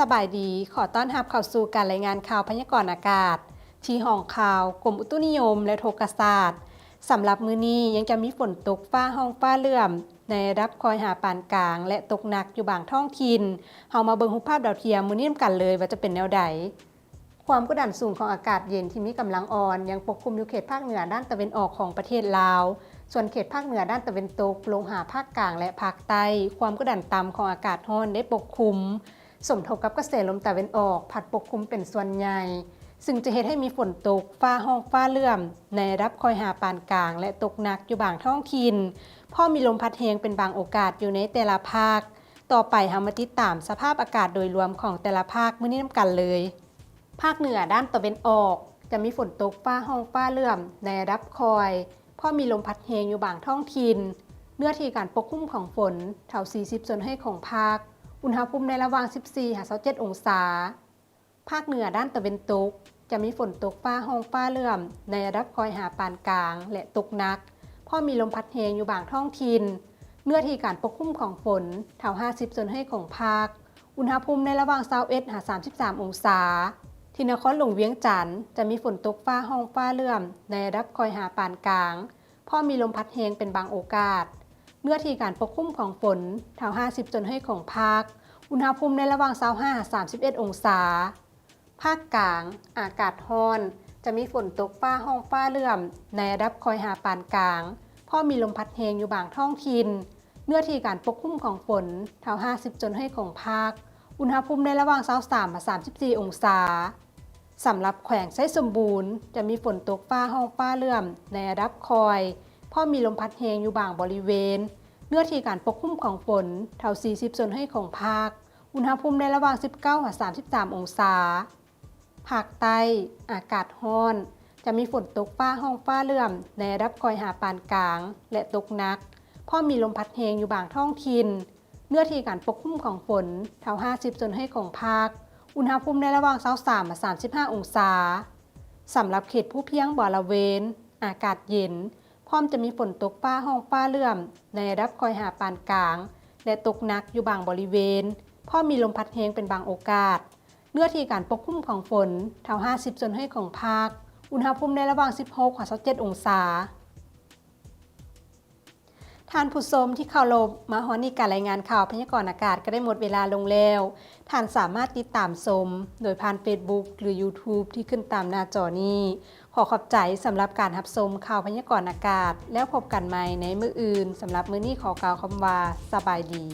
ສະບາຍດີ, ຂໍຕ້ອນຮັບເຂົ້າສູ່ການລາຍງານຂ່າວພະຍາກອນອາກາດ ທີ່ຫ້ອງຂ່າວ ກົມອຸຕຸນິຍົມ ແລະ ອຸທົກກະສາດ. ສຳລັບມື້ນີ້ຍັງຈະມີຝົນຕົກຟ້າຮ້ອງຟ້າເຫຼື້ອມ ໃນລະດັບຄ່ອຍຫາປານກາງ ແລະ ຕົກໜັກຢູ່ບາງທ້ອງຖິ່ນ. ເຮົາມາເບິ່ງຮູບພາບດາວທຽມມື້ນີ້ນຳກັນເລີຍວ່າຈະເປັນແນວໃດ. ຄວາມກົດດັນສູງຂອງອາກາດເຢັນທີ່ມີກຳລັງອ່ອນ ຍັງປົກຄຸມຢູ່ເຂດພາກເໜືອດ້ານຕາເວັນອອກຂອງປະເທດລາວ. ສ່ວນເຂດພາກເໜືອດ້ານຕາເວັນຕົກ ລົງຫາພາກກາງ ແລະ ພາກໃຕ້, ຄວາມກົດດັນຕ່ຳຂອງອາກາດຮ້ອນໄດ້ປົກຄຸມ ສົມທົບກັບກະແສລົມຕາເວັນອອກພັດປົກຄຸມເປັນສ່ວນໃຫຍ່, ຊຶ່ງຈະເຮັດໃຫ້ມີຝົນຕົກ, ຟ້າຮ້ອງຟ້າເຫຼື້ອມ ໃນລະດັບຄ່ອຍຫາປານກາງ ແລະ ຕົກໜັກຢູ່ບາງທ້ອງຖິ່ນ, ພ້ອມມີລົມພັດແຮງເປັນບາງໂອກາດຢູ່ໃນແຕ່ລະພາກ. ຕໍ່ໄປເຮົາມາຕິດຕາມສະພາບອາກາດໂດຍລວມຂອງແຕ່ລະພາກມື້ນີ້ນຳກັນເລີຍ. ພາກເໜືອດ້ານຕາເວັນອອກ ຈະມີຝົນຕົກ, ຟ້າຮ້ອງຟ້າເຫຼື້ອມ ໃນລະດັບຄ່ອຍ, ພ້ອມມີລົມພັດແຮງຢູ່ບາງທ້ອງຖິ່ນ. ເນື້ອທີ່ການປົກຄຸມຂອງຝົນເທົ່າ ສີ່ສິບສ່ວນຮ້ອຍຂອງພາກ. ອຸນຫະພູມໃນລະຫວ່າງ ສິບສີ່ຫາ ຊາວເຈັດອົງສາ. ພາກເໜືອດ້ານຕາເວັນຕົກ ຈະມີຝົນຕົກ, ຟ້າຮ້ອງຟ້າເຫຼື້ອມ ໃນລະດັບຄ່ອຍຫາປານກາງ ແລະ ຕົກໜັກ, ພ້ອມມີລົມພັດແຮງຢູ່ບາງທ້ອງຖິ່ນ. ເນື້ອທີ່ການປົກຄຸມຂອງຝົນເທົ່າ ຫ້າສິບສ່ວນຮ້ອຍຂອງພາກ. ອຸນຫະພູມໃນລະຫວ່າງ ຊາວເອັດຫາ ສາມສິບສາມອົງສາ. ທີ່ນະຄອນຫຼວງວຽງຈັນ ຈະມີຝົນຕົກ, ຟ້າຮ້ອງຟ້າເຫຼື້ອມ ໃນລະດັບຄ່ອຍຫາປານກາງ, ພ້ອມມີລົມພັດແຮງເປັນບາງໂອກາດ. ເນື້ອທີ່ການປົກຄຸມຂອງຝົນເທົ່າ ຫ້າສິບສ່ວນຮ້ອຍຂອງພາກ. ອຸນຫະພູມໃນລະຫວ່າງ ຊາວຫ້າຫາ ສາມສິບເອັດອົງສາ. ພາກກາງ ອາກາດຮ້ອນ, ຈະມີຝົນຕົກ, ຟ້າຮ້ອງຟ້າເຫຼື້ອມ ໃນລະດັບຄ່ອຍຫາປານກາງ, ພ້ອມມີລົມພັດແຮງຢູ່ບາງທ້ອງຖິ່ນ. ເນື້ອທີ່ການປົກຄຸມຂອງຝົນເທົ່າ ຫ້າສິບສ່ວນຮ້ອຍຂອງພາກ. ອຸນຫະພູມໃນລະຫວ່າງ ຊາວສາມຫາ ສາມສິບສີ່ອົງສາ. ສຳລັບແຂວງໄຊສົມບູນ ຈະມີຝົນຕົກ, ຟ້າຮ້ອງຟ້າເຫຼື້ອມ ໃນລະດັບຄ່ອຍ, ພ້ອມມີລົມພັດແຮງຢູ່ບາງບໍລິເວນ. ເນື້ອທີ່ການປົກຄຸມຂອງຝົນເທົ່າ ສີ່ສິບສ່ວນຮ້ອຍຂອງພາກ. ອຸນຫະພູມໃນລະຫວ່າງ ສິບເກົ້າຫາ ສາມສິບສາມອົງສາ. ພາກໃຕ້ ອາກາດຮ້ອນ, ຈະມີຝົນຕົກ, ຟ້າຮ້ອງຟ້າເຫຼື້ອມ ໃນລະດັບຄ່ອຍຫາປານກາງ ແລະ ຕົກໜັກ, ພ້ອມມີລົມພັດແຮງຢູ່ບາງທ້ອງຖິ່ນ. ເນື້ອທີ່ການປົກຄຸມຂອງຝົນເທົ່າ ຫ້າສິບສ່ວນຮ້ອຍຂອງພາກ. ອຸນຫະພູມໃນລະຫວ່າງ ຊາວສາມຫາ ສາມສິບຫ້າອົງສາ. ສຳລັບເຂດພູພຽງບໍລະເວນ ອາກາດເຢັນ, ພ້ອມຈະມີຝົນຕົກ, ຟ້າຮ້ອງຟ້າເຫຼື້ອມ ໃນລະດັບຄ່ອຍຫາປານກາງ ແລະ ຕົກໜັກຢູ່ບາງບໍລິເວນ, ພ້ອມມີລົມພັດແຮງເປັນບາງໂອກາດ. ເນື້ອທີ່ການປົກຄຸມຂອງຝົນເທົ່າ ຫ້າສິບສ່ວນຮ້ອຍຂອງພາກ. ອຸນຫະພູມໃນລະຫວ່າງ ສິບຫົກຫາ ຊາວເຈັດອົງສາ. ທ່ານຜູ້ຊົມທີ່ເຄົາລົບ, ມາຮອດນີ້ການລາຍງານຂ່າວພະຍາກອນອາກາດກໍໄດ້ໝົດເວລາລົງແລ້ວ. ທ່ານສາມາດຕິດຕາມຊົມໂດຍຜ່ານເຟສບຸກ ຫຼື ຢູທູບ ທີ່ຂຶ້ນຕາມໜ້າຈໍນີ້. ຂໍຂອບໃຈສຳລັບການຮັບຊົມຂ່າວພະຍາກອນອາກາດ. ແລ້ວພົບກັນໃໝ່ໃນມື້ອື່ນ. ສຳລັບມື້ນີ້ຂໍກ່າວຄຳວ່າ ສະບາຍດີ.